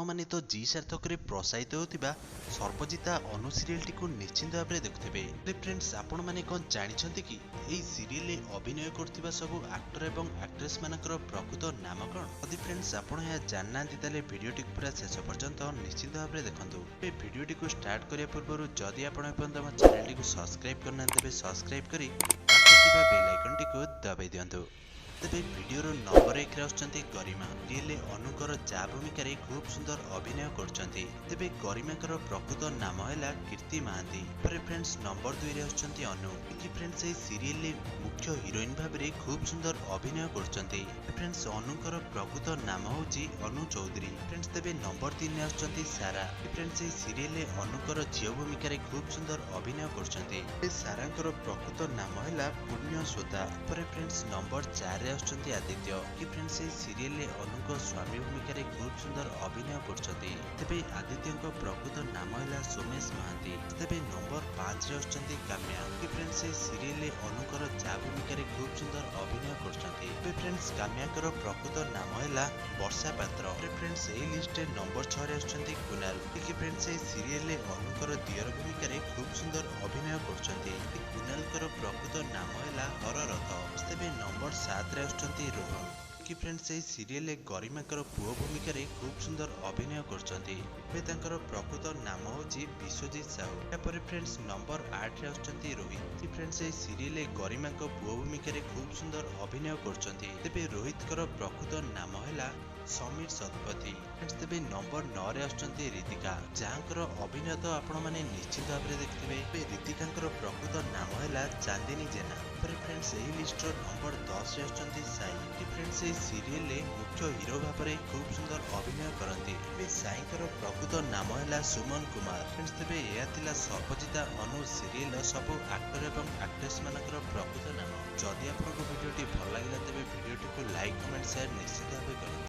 ଆପଣମାନେ ତ ଜି ସାର୍ଥକରେ ପ୍ରସାରିତ ହେଉଥିବା ସର୍ବଜିତା ଅନୁ ସିରିଏଲଟିକୁ ନିଶ୍ଚିନ୍ତ ଭାବରେ ଦେଖୁଥିବେ। ହେଲେ ଫ୍ରେଣ୍ଡସ୍, ଆପଣମାନେ କ'ଣ ଜାଣିଛନ୍ତି କି ଏହି ସିରିଏଲରେ ଅଭିନୟ କରୁଥିବା ସବୁ ଆକ୍ଟର ଏବଂ ଆକ୍ଟ୍ରେସ୍ ମାନଙ୍କର ପ୍ରକୃତ ନାମ କ'ଣ? ଯଦି ଫ୍ରେଣ୍ଡସ୍ ଆପଣ ଏହା ଜାଣିନାହାନ୍ତି, ତାହେଲେ ଭିଡ଼ିଓଟିକୁ ପୁରା ଶେଷ ପର୍ଯ୍ୟନ୍ତ ନିଶ୍ଚିନ୍ତ ଭାବରେ ଦେଖନ୍ତୁ। ଏବେ ଭିଡ଼ିଓଟିକୁ ଷ୍ଟାର୍ଟ କରିବା ପୂର୍ବରୁ ଯଦି ଆପଣ ଏପର୍ଯ୍ୟନ୍ତ ଆମ ଚ୍ୟାନେଲଟିକୁ ସବସ୍କ୍ରାଇବ୍ କରିନାହାନ୍ତି, ତେବେ ସବସ୍କ୍ରାଇବ୍ କରି ପାଖରେ ଥିବା ବେଲ୍ ଆଇକନ୍ଟିକୁ ଦବାଇ ଦିଅନ୍ତୁ। ତେବେ ଭିଡ଼ିଓର ନମ୍ବର 1ରେ ଆସୁଛନ୍ତି ଗରିମା। ସିରିଏଲରେ ଅନୁଙ୍କର ଯା ଭୂମିକାରେ ଖୁବ୍ ସୁନ୍ଦର ଅଭିନୟ କରୁଛନ୍ତି। ତେବେ ଗରିମାଙ୍କର ପ୍ରକୃତ ନାମ ହେଲା କୀର୍ତ୍ତି ମହାନ୍ତି। ପରେ ଫ୍ରେଣ୍ଡସ୍, ନମ୍ବର 2ରେ ଆସୁଛନ୍ତି ଅନୁ। କି ଫ୍ରେଣ୍ଡସ୍ ଏହି ସିରିଏଲରେ ମୁଖ୍ୟ ହିରୋଇନ ଭାବରେ ଖୁବ୍ ସୁନ୍ଦର ଅଭିନୟ କରୁଛନ୍ତି। ଫ୍ରେଣ୍ଡସ୍, ଅନୁଙ୍କର ପ୍ରକୃତ ନାମ ହେଉଛି ଅନୁ ଚୌଧୁରୀ। ଫ୍ରେଣ୍ଡସ୍, ତେବେ ନମ୍ବର 3ରେ ଆସୁଛନ୍ତି ସାରା। ଫ୍ରେଣ୍ଡସ୍, ଏହି ସିରିଏଲରେ ଅନୁଙ୍କର ଝିଅ ଭୂମିକାରେ ଖୁବ୍ ସୁନ୍ଦର ଅଭିନୟ କରୁଛନ୍ତି। ସାରାଙ୍କର ପ୍ରକୃତ ନାମ ହେଲା ପୁଣ୍ୟ ସୋତା। ପରେ ଫ୍ରେଣ୍ଡସ୍, ନମ୍ବର 4ରେ ଆସୁଛନ୍ତି ଆଦିତ୍ୟ। କି ଫ୍ରେଣ୍ଡସ୍ ଏହି ସିରିଏଲରେ ଅନୁଙ୍କ ସ୍ୱାମୀ ଭୂମିକାରେ ଖୁବ୍ ସୁନ୍ଦର ଅଭିନୟ କରୁଛନ୍ତି। ତେବେ ଆଦିତ୍ୟଙ୍କ ପ୍ରକୃତ ନାମ ହେଲା ସୋମେଶ ମହାନ୍ତି। ତେବେ ନମ୍ବର 5ରେ ଆସୁଛନ୍ତି କାମ୍ୟା। କି ଫ୍ରେଣ୍ଡସ୍ ଏହି ସିରିଏଲରେ ଅନୁଙ୍କର ଯା ଭୂମିକାରେ ଖୁବ୍ ସୁନ୍ଦର ଅଭିନୟ କରୁଛନ୍ତି। ତେବେ ଫ୍ରେଣ୍ଡସ୍, କାମ୍ୟାଙ୍କର ପ୍ରକୃତ ନାମ ହେଲା ବର୍ଷା ପାତ୍ର। ଫ୍ରେଣ୍ଡସ୍, ଏହି ଲିଷ୍ଟରେ ନମ୍ବର 6ରେ ଆସୁଛନ୍ତି କୁନାଲ। କି ଫ୍ରେଣ୍ଡସ୍ ଏହି ସିରିଏଲରେ ଅନୁଙ୍କର ଦିଅର ଭୂମିକାରେ ଖୁବ୍ ସୁନ୍ଦର ଅଭିନୟ କରୁଛନ୍ତି। କୁନାଲଙ୍କର ପ୍ରକୃତ ନାମ ହେଲା ହର ରଥ। ତେବେ ନମ୍ବର 7ରେ ଆସୁଛନ୍ତି ରୋହନ। କି ଫ୍ରେଣ୍ଡସ୍ ଏହି ସିରିଏଲରେ ଗରିମାଙ୍କର ପୁଅ ଭୂମିକାରେ ଖୁବ୍ ସୁନ୍ଦର ଅଭିନୟ କରୁଛନ୍ତି। ଏବେ ତାଙ୍କର ପ୍ରକୃତ ନାମ ହେଉଛି ବିଶ୍ୱଜିତ ସାହୁ। ଏହାପରେ ଫ୍ରେଣ୍ଡସ୍, ନମ୍ବର 8ରେ ଆସୁଛନ୍ତି ରୋହିତ। କି ଫ୍ରେଣ୍ଡସ୍ ଏହି ସିରିଏଲରେ ଗରିମାଙ୍କ ପୁଅ ଭୂମିକାରେ ଖୁବ୍ ସୁନ୍ଦର ଅଭିନୟ କରୁଛନ୍ତି। ତେବେ ରୋହିତଙ୍କର ପ୍ରକୃତ ନାମ ହେଲା ସମୀର ଶତପଥୀ। ଫ୍ରେଣ୍ଡସ୍, ତେବେ ନମ୍ବର 9ରେ ଆସୁଛନ୍ତି ରୀତିକା, ଯାହାଙ୍କର ଅଭିନୟ ତ ଆପଣମାନେ ନିଶ୍ଚିତ ଭାବରେ ଦେଖିଥିବେ। ଏବେ ରୀତିକାଙ୍କର ପ୍ରକୃତ ନାମ ହେଲା ଚାନ୍ଦିନୀ ଜେନା। ପରେ ଫ୍ରେଣ୍ଡସ୍, ଏହି ଲିଷ୍ଟର ନମ୍ବର 10ରେ ଆସୁଛନ୍ତି ସାଇ। କି ଫ୍ରେଣ୍ଡସ୍ ଏହି ସିରିଏଲରେ ମୁଖ୍ୟ ହିରୋ ଭାବରେ ଖୁବ୍ ସୁନ୍ଦର ଅଭିନୟ କରନ୍ତି। ଏବେ ସାଇଙ୍କର ପ୍ରକୃତ ନାମ ହେଲା ସୁମନ କୁମାର। ଫ୍ରେଣ୍ଡସ୍, ତେବେ ଏହା ଥିଲା ସର୍ବଜିତା ଅନୁ ସିରିଏଲର ସବୁ ଆକ୍ଟର ଏବଂ ଆକ୍ଟ୍ରେସ୍ ମାନଙ୍କର ପ୍ରକୃତ ନାମ। ଯଦି ଆପଣଙ୍କୁ ଭିଡ଼ିଓଟି ଭଲ ଲାଗିଲା, ତେବେ ଭିଡ଼ିଓଟିକୁ ଲାଇକ୍, କମେଣ୍ଟ, ସେୟାର ନିଶ୍ଚିତ ଭାବେ କରନ୍ତୁ।